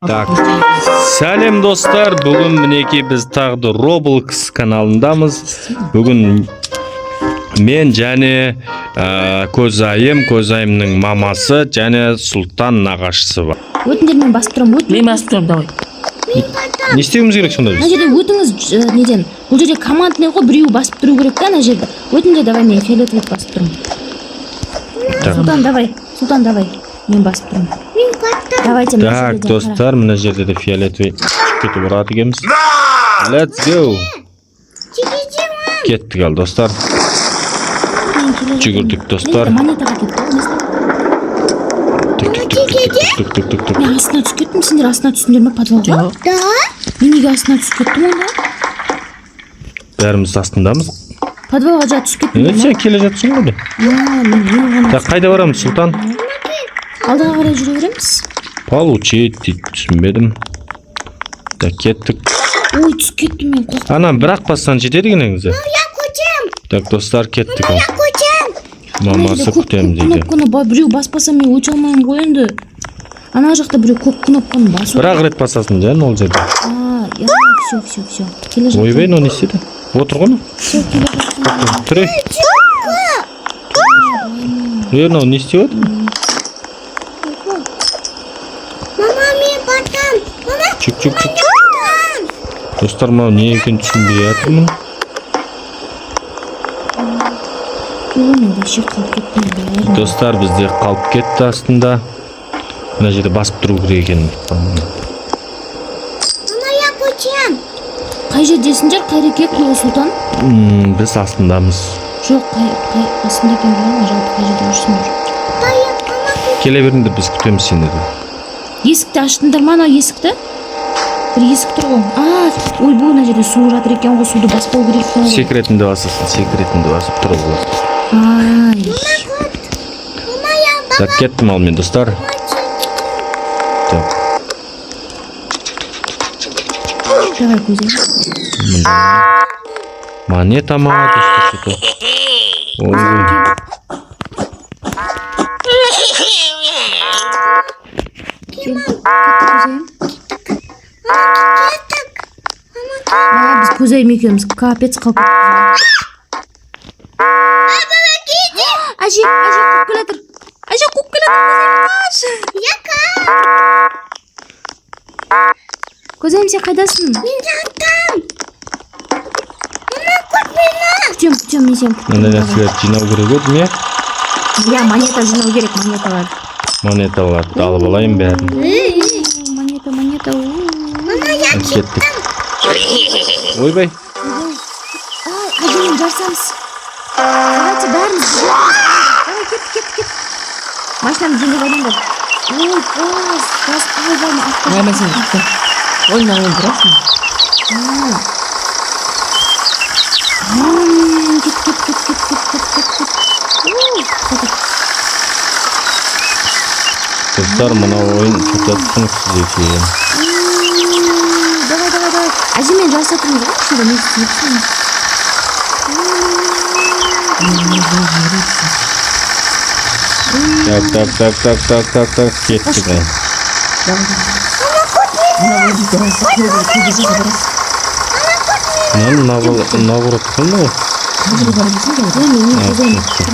Так, сәлем, достар! Бүгін, мінекей, біз тағы да Roblox каналындамыз. Бүгін мен және Көзайым, Көзайымның мамасы және Сұлтан нағашысы бар. Өтіңдер, мен басып тұрамын, өт. Мен басып тұрамын, давай. Не істеуіміз керек сонда Мына біз? жерде өтіңіз, неден, бұл жерде командный ғой, біреуі басып тұру керек та ана жерде. Өтіңдер, давай, мен фиолетовый басып тұрмын. Так. Сұлтан, давай, Сұлтан, давай, мен басып тұрмын. Давайте мына Так, жерде қара. достар, мына жерде де фиолетовый кетіп ұрады екенбіз. Let's go! Кеттік ал, достар. Мен келе жатырмын. Жүгірдік, достар. Мен монетаға кетті ғой, несі? Түк, түк, түк, түк, түк, түк, түк, түк. Мен астына түсіп кеттім. Сендер астына түстіңдер ме подвалға? Жоқ. Мен неге астына түсіп кеттім онда? Бәріміз астындамыз. Подвалға жа түсіп кеттім. Е, сен келе жатсың ғой де. Мен ғана. Так, қайда барамыз, Сұлтан? Алдыға қарай жүре береміз. Получить дейді, түсінбедім. Так, кеттік. Ой, түсіп кеттім, мен қорықтым. Ана бір ақ бассаң жетеді екен негізі. Так, достар, кеттік ал. Мамасы Көк күтемін дейді. кнопканы біреу баспаса, мен өте алмаймын ғой енді. Ана жақта біреу көк кнопканы басу. Бір ақ рет басасың жан ол жерде. А, я, все, все, все, келе жатырмын. Ойбай, мынау не істеді? Отыр ғой мынау. Все, келе жатырмын. Тұр. Е, мынау не істеп жатыр? Мама, мен батам. Мама, Чик, чик, чик. Достар, мынау не екенін түсінбей жатырмын. Ой, мен вообще қалып кеттім бәрін. Достар, бізде қалып кетті астында. Мына жерде басып тұру керек екен. Мама, я көчем. Қай жердесіңдер, Қайреке, Сұлтан? Біз астындамыз. Жоқ, қай астында екенін білемін ғой, жалпы қай жерде жүрсіңдер? Келе беріңдер, біз күтеміз сендерді. Есікті аштыңдар ма, анау есікті? Бір есік тұр ғой. А, ойбой, мына жерде су жатыр екен ғой, суды баспау керек екен ғой. Секретіңді басасың, секретіңді басып тұру болады. Ай. Мама, я Так, кеттім ал мен, достар. Так, Давай, көзім. мында монета ма, достар, что-то. Ой, Кел, кеттік, Көзайым. Мә, біз Көзайым екеуміз капец қалып кеттік. Әже, әже қуып келе жатыр. Әже қуып келе жатыр, Көзайым, қаш. Көзайым, сен қайдасың? Мен жаттым. Мама, күт мені. Күтем, күтем, мен сені күтемін. Мынандай нәрселерді жинау керек еді ме? Иә, монета жинау керек, монеталар. Монеталарды алып алайын бәрін. Монета, монета. У. Мама, я Кеттік. Ойбай. Ай, әжемен жарысамыз. Давайте бәріміз. Давай, кеттік, кеттік, кеттік. Машинаны жеңіп алыңдар. Ой, газ, газ, ойбай, артқа. Давай, мен сені. Ой, мына тұрасың. Кет, кет, кет, кет, кет, кет, кет, кет. У, кеттік. Достар, мынау ойын что-то түсініксіз екен. Давай, давай, давай. Әжемен жарыса тұрмыз ғой, ішінде не істеп жүрсің? Так, так, так, так, так, так, так, кеттік ал. Мына ойын барасың. Көбірге барасың. Мынаны наоборот қой мынау. Көбірге бара берсең де. Ой, мен А, көзайым. түсінікті.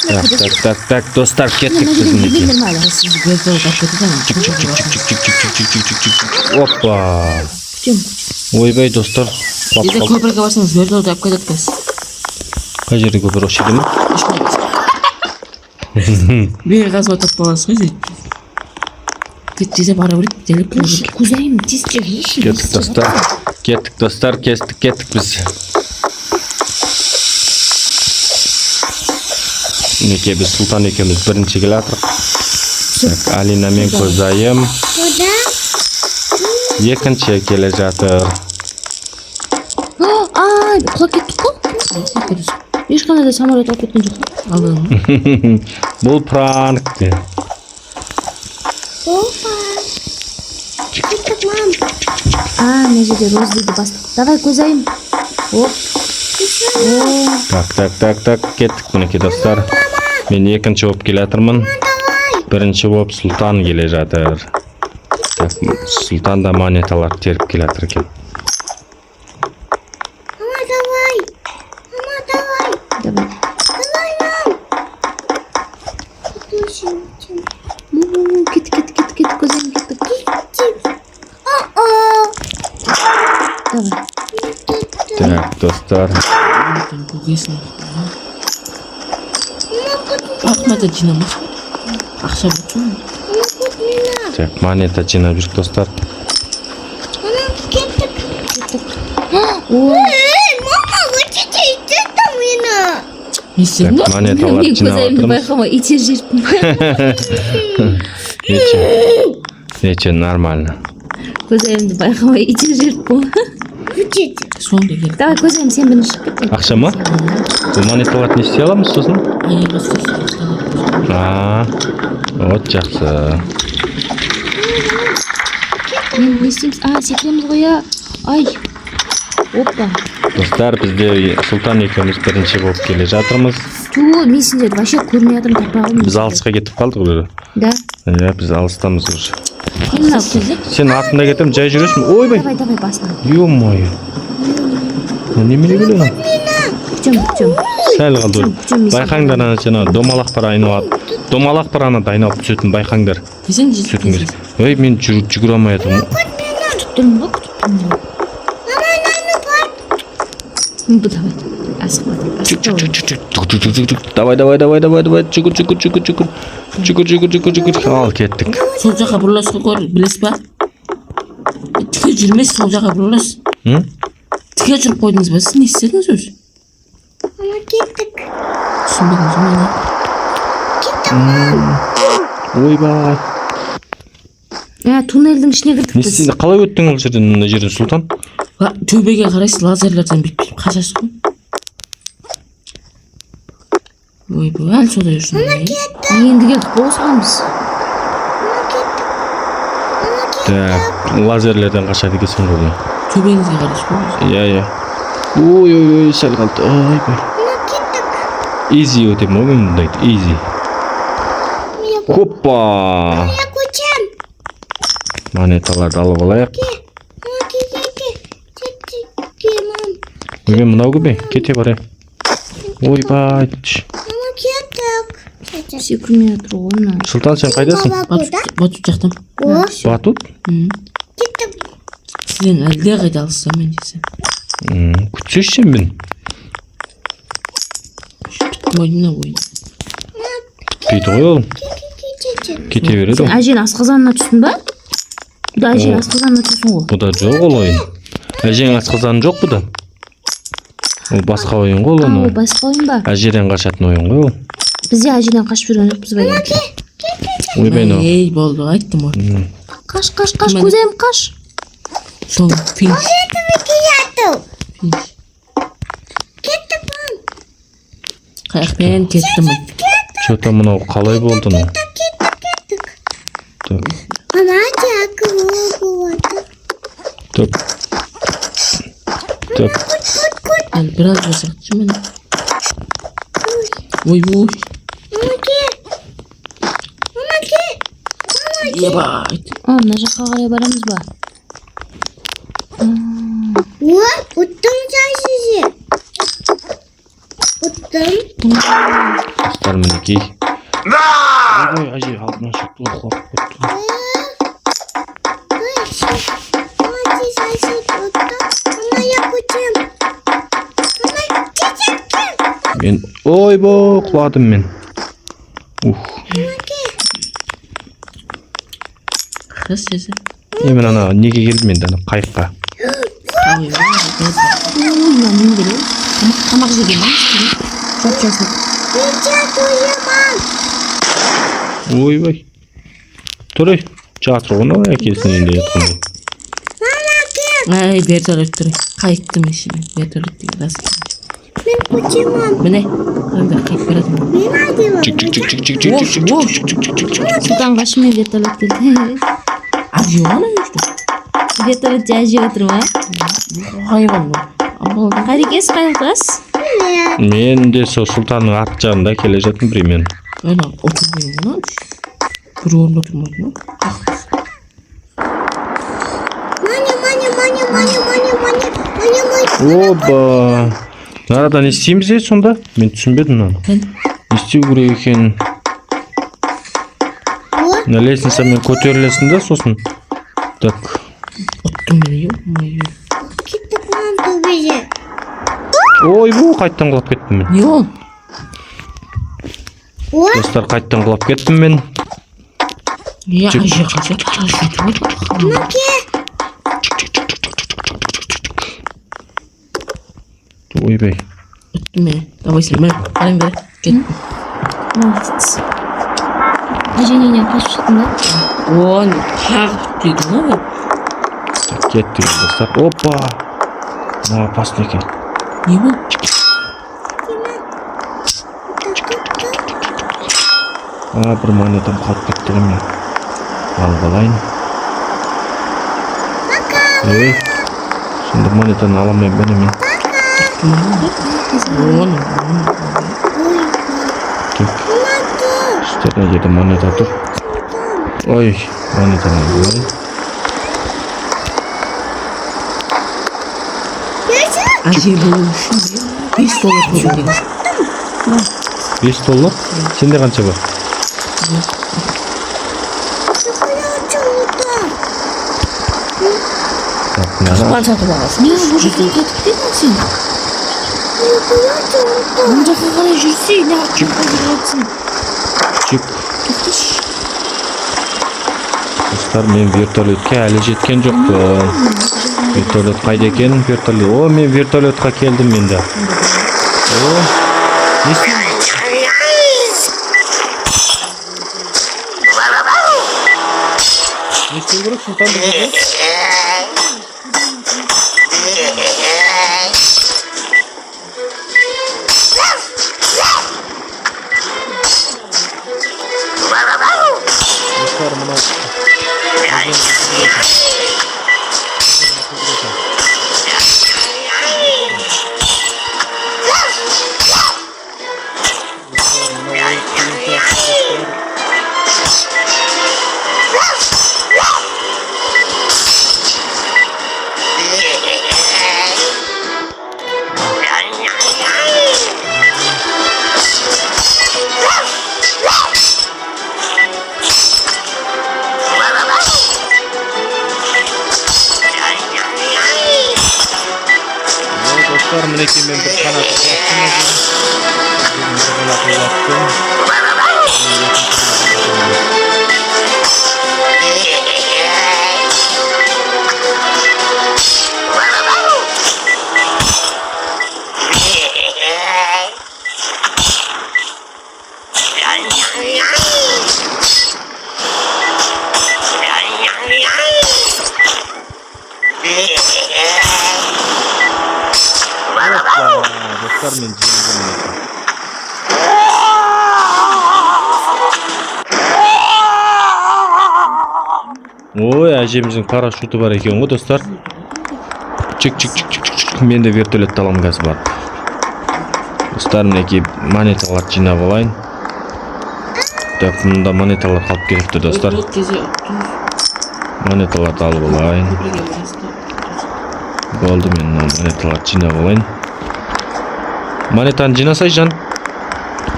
Так, так, так, так, достар, кеттік Мына біз, жерден мінекей. жүргендер ме әлі? Сіз вертолет алып кетеді. Чик, чик, чик, чик, чик, чик, чик, чик, чик, чик, чик, чик. Опа. Күтемін. Ойбай, достар, құлап Егер қалдық. көпірге барсаңыз, вертолет алып кетеді қазір. Қай жерде көпір, осы жерде ме? Бері қазып атап қаласыз ғой сөйтіп. Кет десе, бара береді, деліп келе. Көзайым, тез жүрейші. Кеттік, достар. Кеттік, достар, кестік, кеттік біз. Мінекей, біз Сұлтан екеуміз бірінші келе жатырық. Так, Алина мен Көзайым Куда? екінші келе жатыр. Ай, құлап кеттік қой. Ешқандай да самолет алып кеткен жоқ. Алдым. Бұл пранк те. Опа. Кеттік, мам. А, мына жерде розовыйды бастық. Давай, Көзайым. Оп. Так, так, так, так, кеттік, мінекей, достар. Мама, Мен екінші болып келе жатырмын. Бірінші болып Сұлтан келе жатыр. Так, Сұлтан да монеталар теріп келе жатыр екен. Мама, давай. Мама, давай. Давай. Давай, мам. Ну, кеттік, кеттік, кеттік, кеттік, көзім, кеттік. О-о. Давай. Так, достар. Көкесін. Ақ жинамас па? Ақша болсын. Так, монета жинап жүрік, достар. Мама, кеттік. Кеттік. Ой. Эй, мама, вот это это мені. Не істедің? Так, монеталар Мен жинап көзайымды жатырмыз. байқамай итеріп жіберіппін. Ничего. Ничего, нормально. Көзайымды байқамай итеріп жіберіппін. Вот это. Соңында келді. Давай, көзайым, сен бірінші шығып кет. Ақша ма? Бұл монеталарды не істей аламыз сосын? Айырбастайсың. А, вот жақсы. Мен не істейміз? А, секіреміз ғой, иә. Ай. Опа. Достар, бізде Сұлтан екеуміз бірінші болып келе жатырмыз. Ту, мен сендерді вообще көрмей жатырмын, таппай қалдым. Біз алысқа кетіп қалдық уже. Да. Иә, біз алыстамыз уже. Мен мынау. Сен артында кетемін, жай жүресің. Ойбай. Давай, давай, басынан. Ё-моё. Немене келе мынау? Күтем, күтем. Сәл қалды. Күтем, күтем. Байқаңдар, ана жаңағы домалақ бар айналады. Домалақ бар анада айналып түсетін, байқаңдар. Десең Түсетін кезде. Ой, мен жүгіре алмай жатырмын. Күтіп тұрмын ғой, күтіп тұрмын ғой. Ну, давай. Асықпа, асықпа. Давай, давай, давай, давай, давай. Жүгір, жүгір, жүгір, жүгір. Жүгір, жүгір, жүгір, жүгір. Ал, кеттік. Сол жаққа бұрыласыз ғой, көр, білесіз ба? Тіке жүрмес, сол жаққа бұрыласыз. М? Тіке жүріп қойдыңыз ба? Сіз не істедіңіз өзі? Мама, кеттік. Түсінбедіңіз ғой мені. Ойбай. Ә, туннельдің ішіне кірдік Не біз. істейді? Қалай өттің ол жерден, мына жерден, Сұлтан? Төбеге қарайсыз, лазерлерден бүйтіп бүйтіп қашасыз ғой. Ойбай, әлі сондай жүрсің. Енді келдік қой осыған біз. Так, лазерлерден қашады екенсің ғой. Төбеңізге қарайсыз ғой. Иә, иә. Ой, ой, ой, сәл қалды. Ойбай. Мама, кеттік. Изи өтемін ғой мен мұндайды. Изи. Хоппа. Я көчем. Монеталарды алып алайық. Мама, кет, кет, кет, мам. Ойбай, мынау кім? Кете барайық. Ойбай. Мама, кеттік. Секірмей жатыр ғой мынау. Сұлтан, сен қайдасың? Батут жақтан. О, Батут? кеттік. Сізден әлдеқайда алыста мен десе. Күтсеші сен мен. Бітті мына ойын. Бітпейді ғой ол. Кет, Кете береді Сен ол. әженің асқазанына түстің ба? Бұда әженің О. асқазанына түсесің ғой. Бұда жоқ ол ойын. Әженің асқазаны жоқ бұда. Ол басқа ойын ғой ол А, ол анау. басқа ойын ба? Әжеден қашатын ойын ғой ол. Бізде әжеден қашып жүрген жоқпыз ба енді? Ойбай мынау. Ей, болды, айттым ғой. Қаш, қаш, қаш, көзайым, қаш. Соң финиш. Кеттік. Финиш. Кеттік, мам. Қаяқпен кеттім. Че-то мынау қалай болды мынау? Кеттік, кеттік. Так, Мама, так болады. так. Так, Әлі біраз жасақты міне. Ой, ой. Мама, кел. Мама, кел. Ебать. А, мына жаққа қарай барамыз ба? О, ұттым сен. Ұттым. Достар, мінекей. Ой, әже алдынан шықты ғой, қорқып кетті ғой. Ой, мама, тез ұттым. Мама, я көчем. Мама, тез кел. Мен ойбой, құладым мен. Ух. Қыз сесі. Е, мен ана неге келдім енді, ана қайыққа. Ой, ой, Ой, мына нең керек? Тамақ жеген ба? Жап жасыл. Мен жатуым, мам. Ойбай. Тұр ей. Жатыр ғой мынау әкесінің үйінде жатқандай. Мама, кел. Ай, вертолет тұр. Қайттым ішіме. Вертолет деген рас. Мен көчем, мам. Міне, қараңдар, қайтып бара жатырмын. Мен әдемі. Чик чик чик чик чик чик чик чик чик чик чик чик чик. Сұлтан қашып, мен вертолет келді. Әже ғой ана жерде. Вертолетте әже отыр ма? Хайуан бұл. Бұл Қайрекес, қай жақтасыз? Мен де сол Сұлтанның арт жағында келе жатырмын примерно. Ана отырмаймын мына. Бір орында тұрмайды ма? Маня, маня, маня, маня, маня, маня, маня, маня. Оба. Мынарада не істейміз е сонда? Мен түсінбедім мынаны. Кән. Не істеу керек екенін. О, Мына лестницамен көтерілесің да сосын. Так. Ұттым мен, ё-моё. Кеттік мам төбеге. Ойбу, қайттан құлап кеттім мен. Не ол? О, Достар, қайттан құлап кеттім мен. Не, Чик. әже қажет, әже. Маке. Ойбай. Ұттым мен. Давай сен, міне, қараң бері. Кет. Молодец. Әжеңнен қашып шықтың ба? О, тағы құтылды ғой. Так, кеттік енді, достар. Опа. Мынау опасный екен. Не бұл? А, бір монетам қалып кетті ғой мен. Алып алайын. Ей, сонда монетаны ала алмаймын ба не мен? Оны, Так, достар, мына жерде монета тұр. Ой, монетаны алып алайын. Әже болу үшін 5 доллар төлеу деген. 5 доллар? Сенде қанша бар? Хочу там. Так, мынаны Қақпан сатып аласың. Не, бұл жаққа қайтып келдің сен? Хочу там. Оң жаққа қарай жүрсей, не арт жаққа жүріп жатсың? Чик. Тоқташы. Достар, мен вертолетке әлі жеткен жоқпын. Вертолет қайда екен? Вертолет. О, мен вертолетқа келдім енді. О, не істеймін? Не істеу керек, Сұлтан, бұл жерде? Достар, мынау О, достар, мінекей мен бір қанат құлаттым өзім. Бір қанат құлаттым. Мен екінші қанат құлаттым. Опа, достар, мен жеңдім мінекей. Ой, әжеміздің парашюті бар екен ғой, достар. Чик, чик, чик, чик, чик, чик. Мен де вертолетті аламын қазір барып. Достар, мінекей монеталарды жинап алайын. Так, мында монеталар қалып кетіпті, достар. Вот кезде ұттым. Монеталарды алып алайын. Көпірге барасың. Болды, мен мына монеталарды жинап алайын. Монетаны жинасай, жан.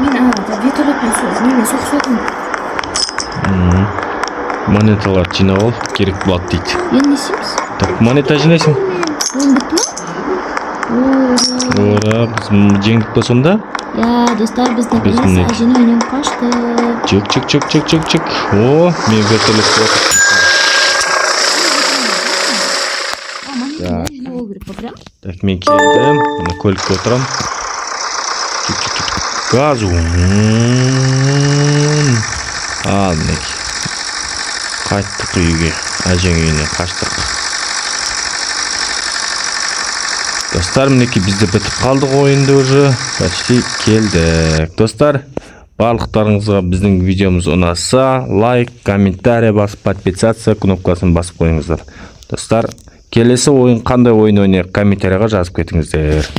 Мен ана вертолетпен немен соғысып жатырмын. Монеталарды жинап ал, керек болады дейді. Енді не істейміз? Так, монета жинайсың. Ойын бітті ма? Ура! Ура, біз жеңдік па сонда? Иә, достар, біз Біз наконец міне- әженің үйінен қаштық. Чик, чик, чик, чик, чик, чик. О, мен вертолетте отырмын. А, монета жинау болу керек па прям? Так, мен келдім. Мына көлікке отырамын. Чик, чик, чик. Газу. Ал, мінекей. Қайттық үйге. Әжең үйіне қаштық. Достар, мінекей бізде бітіп қалдық ойынды уже. Почти келдік. Достар, барлықтарыңызға біздің видеомыз ұнаса, лайк, комментарий басып, подписаться кнопкасын басып қойыңыздар. Достар, келесі ойын қандай ойын ойнайық, комментарийға жазып кетіңіздер.